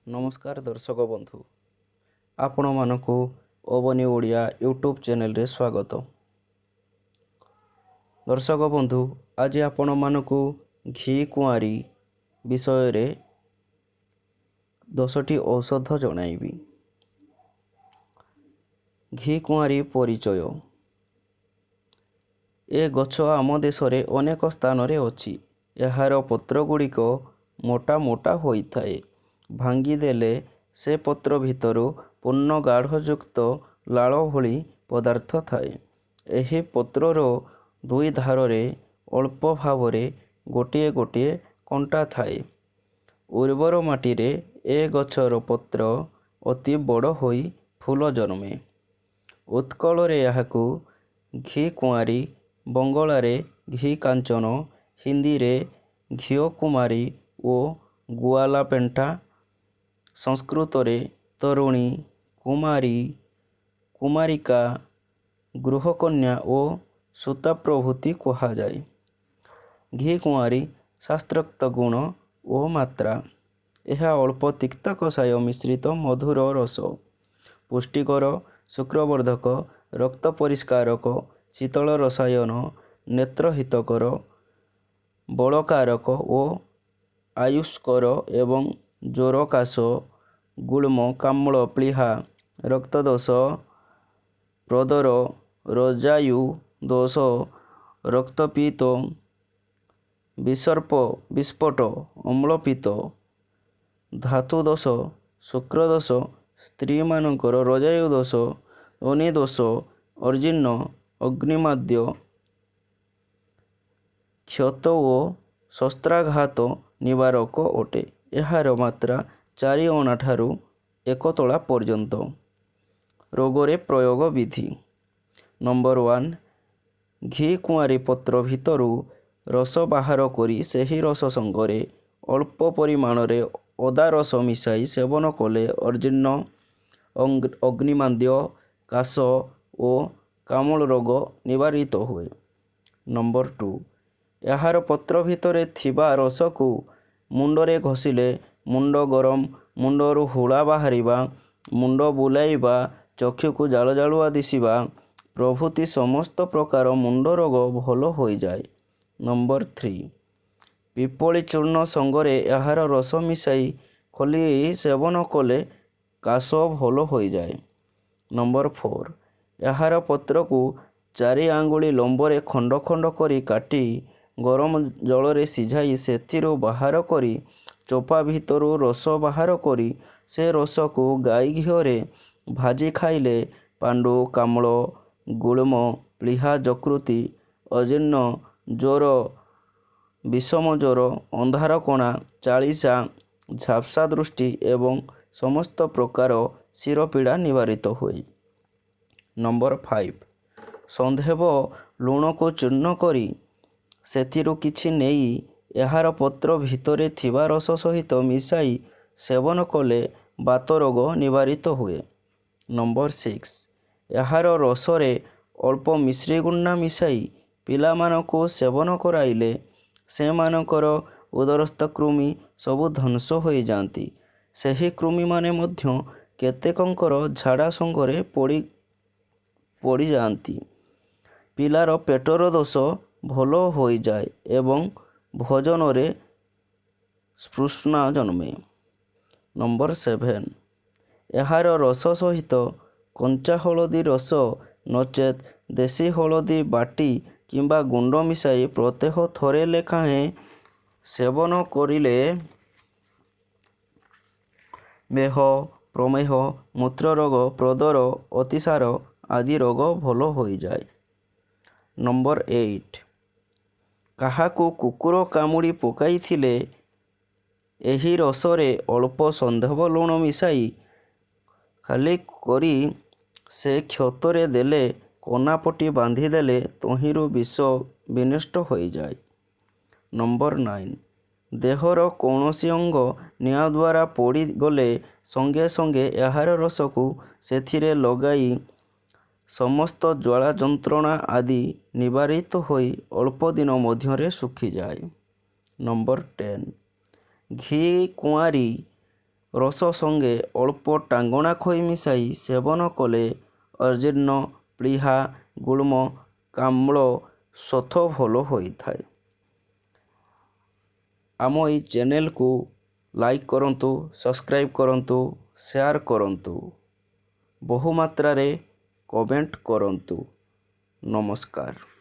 ନମସ୍କାର ଦର୍ଶକ ବନ୍ଧୁ, ଆପଣମାନଙ୍କୁ ଅବନୀ ଓଡ଼ିଆ ୟୁଟ୍ୟୁବ୍ ଚ୍ୟାନେଲରେ ସ୍ୱାଗତ। ଦର୍ଶକ ବନ୍ଧୁ, ଆଜି ଆପଣମାନଙ୍କୁ ଘି କୁଆଁରୀ ବିଷୟରେ 10ଟି ଔଷଧ ଜଣାଇବି। ଘି କୁଆଁରୀ ପରିଚୟ। ଏ ଗଛ ଆମ ଦେଶରେ ଅନେକ ସ୍ଥାନରେ ଅଛି। ଏହାର ପତ୍ରଗୁଡ଼ିକ ମୋଟା ମୋଟା ହୋଇଥାଏ। ଭାଙ୍ଗିଦେଲେ ସେ ପତ୍ର ଭିତରୁ ପୂର୍ଣ୍ଣ ଗାଢ଼ଯୁକ୍ତ ଲାଳ ଭଳି ପଦାର୍ଥ ଥାଏ। ଏହି ପତ୍ରର ଦୁଇ ଧାରରେ ଅଳ୍ପ ଭାବରେ ଗୋଟିଏ ଗୋଟିଏ କଣ୍ଟା ଥାଏ। ଉର୍ବର ମାଟିରେ ଏ ଗଛର ପତ୍ର ଅତି ବଡ଼ ହୋଇ ଫୁଲ ଜନ୍ମେ। ଉତ୍କଳରେ ଏହାକୁ ଘି କୁଆଁରୀ, ବଙ୍ଗଳାରେ ଘି କାଞ୍ଚନ, ହିନ୍ଦୀରେ ଘିଅ କୁମାରୀ ଓ ଗୁଆଲା ପେଣ୍ଠା, ସଂସ୍କୃତରେ ତରୁଣୀ, କୁମାରୀ, କୁମାରିକା, ଗୃହକନ୍ୟା ଓ ସୂତା ପ୍ରଭୃତି କୁହାଯାଏ। ଘି କୁଆଁରୀ ଶାସ୍ତ୍ରୋକ୍ତ ଗୁଣ ଓ ମାତ୍ରା। ଏହା ଅଳ୍ପ ତିକ୍ତ କଷାୟ ମିଶ୍ରିତ ମଧୁର ରସ, ପୁଷ୍ଟିକର, ଶୁକ୍ରବର୍ଦ୍ଧକ, ରକ୍ତ ପରିଷ୍କାରକ, ଶୀତଳ ରସାୟନ, ନେତ୍ରହିତକର, ବଳକାରକ ଓ ଆୟୁଷ୍କର ଏବଂ ଜ୍ୱର, କାଶ, ଗୁଳ୍ମ, କାମ୍ଳ, ପ୍ଳୀହା, ରକ୍ତଦୋଷ, ପ୍ରଦର, ରଜାୟୁ ଦୋଷ, ରକ୍ତପିତ୍ତ, ବିସର୍ପ, ବିସ୍ଫୋଟ, ଅମ୍ଳପିତ୍ତ, ଧାତୁଦୋଷ, ଶୁକ୍ରଦୋଷ, ସ୍ତ୍ରୀମାନଙ୍କର ରଜାୟୁ ଦୋଷ, ଅନିଦୋଷ, ଅଜୀର୍ଣ୍ଣ, ଅଗ୍ନିମାଦ୍ୟ, କ୍ଷତ ଓ ଶସ୍ତ୍ରାଘାତ ନିବାରକ ଅଟେ। ଏହାର ମାତ୍ରା 4 ଅଣାଠାରୁ 1 ତୋଳା ପର୍ଯ୍ୟନ୍ତ। ରୋଗରେ ପ୍ରୟୋଗ ବିଧି। ନମ୍ବର 1, ଘି କୁଆଁରୀ ପତ୍ର ଭିତରୁ ରସ ବାହାର କରି ସେହି ରସ ସଙ୍ଗରେ ଅଳ୍ପ ପରିମାଣରେ ଅଦା ରସ ମିଶାଇ ସେବନ କଲେ ଅଜୀର୍ଣ୍ଣ, ଅଗ୍ନିମାନ୍ଦ୍ୟ, କାଶ ଓ କାମଳ ରୋଗ ନିବାରିତ ହୁଏ। ନମ୍ବର 2, ଏହାର ପତ୍ର ଭିତରେ ଥିବା ରସକୁ ମୁଣ୍ଡରେ ଘଷିଲେ ମୁଣ୍ଡ ଗରମ, ମୁଣ୍ଡରୁ ହୁଳା ବାହାରିବା, ମୁଣ୍ଡ ବୁଲାଇବା, ଚକ୍ଷୁକୁ ଜାଳ ଜାଳୁଆ ଦିଶିବା ପ୍ରଭୃତି ସମସ୍ତ ପ୍ରକାର ମୁଣ୍ଡ ରୋଗ ଭଲ ହୋଇଯାଏ। ନମ୍ବର 3, ପିପଳି ଚୂର୍ଣ୍ଣ ସଙ୍ଗରେ ଏହାର ରସ ମିଶାଇ ଖଲି ସେବନ କଲେ କାଶ ଭଲ ହୋଇଯାଏ। ନମ୍ବର 4, ଏହାର ପତ୍ରକୁ 4 ଆଙ୍ଗୁଳି ଲମ୍ବରେ ଖଣ୍ଡ ଖଣ୍ଡ କରି କାଟି ଗରମ ଜଳରେ ସିଝାଇ ସେଥିରୁ ବାହାର କରି ଚୋପା ଭିତରୁ ରସ ବାହାର କରି ସେ ରସକୁ ଗାଈ ଘିଅରେ ଭାଜି ଖାଇଲେ ପାଣ୍ଡୁ, କାମ୍ଳ, ଗୁଳ୍ମ, ପ୍ଳୀହା, ଯକୃତି, ଅଜୀର୍ଣ୍ଣ, ଜ୍ୱର, ବିଷମ ଜ୍ୱର, ଅନ୍ଧାର କଣା, ଚାଳିଶା, ଝାପ୍ସା ଦୃଷ୍ଟି ଏବଂ ସମସ୍ତ ପ୍ରକାର ଶିରପୀଡ଼ା ନିବାରିତ ହୁଏ। ନମ୍ବର 5, ସନ୍ଦେହ ଲୁଣକୁ ଚୂର୍ଣ୍ଣ କରି ସେଥିରୁ କିଛି ନେଇ ଏହାର ପତ୍ର ଭିତରେ ଥିବା ରସ ସହିତ ମିଶାଇ ସେବନ କଲେ ବାତ ରୋଗ ନିବାରିତ ହୁଏ। ନମ୍ବର 6, ଏହାର ରସରେ ଅଳ୍ପ ମିଶ୍ରି ଗୁଣ୍ଡା ମିଶାଇ ପିଲାମାନଙ୍କୁ ସେବନ କରାଇଲେ ସେମାନଙ୍କର ଉଦରସ୍ଥ କୃମି ସବୁ ଧ୍ୱଂସ ହୋଇଯାଆନ୍ତି। ସେହି କୃମିମାନେ ମଧ୍ୟ କେତେକଙ୍କର ଝାଡ଼ା ସଙ୍ଗରେ ପଡ଼ିଯାଆନ୍ତି। ପିଲାର ପେଟର ଦୋଷ ଭଲ ହୋଇଯାଏ ଏବଂ ଭୋଜନରେ ସ୍ପୃଷ୍ଣା ଜନ୍ମେ। ନମ୍ବର 7, ଏହାର ରସ ସହିତ କଞ୍ଚା ହଳଦୀ ରସ ନଚେତ୍ ଦେଶୀ ହଳଦୀ ବାଟି କିମ୍ବା ଗୁଣ୍ଡ ମିଶାଇ ପ୍ରତ୍ୟହ ଥରେ ଲେଖାଏଁ ସେବନ କରିଲେ ମେହ, ପ୍ରମେହ, ମୂତ୍ରରୋଗ, ପ୍ରଦର, ଅତିସାର ଆଦି ରୋଗ ଭଲ ହୋଇଯାଏ। ନମ୍ବର 8, କାହାକୁ କୁକୁର କାମୁଡ଼ି ପକାଇଥିଲେ ଏହି ରସରେ ଅଳ୍ପ ସନ୍ଦେହ ଲୁଣ ମିଶାଇ ଖାଲି କରି ସେ କ୍ଷତରେ ଦେଲେ କନାପଟି ବାନ୍ଧିଦେଲେ ତହିଁରୁ ବିଷ ବିନଷ୍ଟ ହୋଇଯାଏ। ନମ୍ବର 9, ଦେହର କୌଣସି ଅଙ୍ଗ ନିଆଁ ଦ୍ୱାରା ପୋଡ଼ିଗଲେ ସଙ୍ଗେ ସଙ୍ଗେ ଏହାର ରସକୁ ସେଥିରେ ଲଗାଇ ସମସ୍ତ ଜ୍ୱାଳା ଯନ୍ତ୍ରଣା ଆଦି ନିବାରିତ ହୋଇ ଅଳ୍ପ ଦିନ ମଧ୍ୟରେ ଶୁଖିଯାଏ। ନମ୍ବର 10, ଘି କୁଆଁରୀ ରସ ସଙ୍ଗେ ଅଳ୍ପ ଟାଙ୍ଗଣା ଖଇ ମିଶାଇ ସେବନ କଲେ ଅଜୀର୍ଣ୍ଣ, ପ୍ଳୀହା, ଗୁଳ୍ମ, କାମ୍ଳ ଶୋଥ ଭଲ ହୋଇଥାଏ। ଆମ ଏଇ ଚ୍ୟାନେଲକୁ ଲାଇକ୍ କରନ୍ତୁ, ସବସ୍କ୍ରାଇବ୍ କରନ୍ତୁ, ସେୟାର କରନ୍ତୁ, ବହୁମାତ୍ରାରେ କମେଣ୍ଟ କରନ୍ତୁ। ନମସ୍କାର।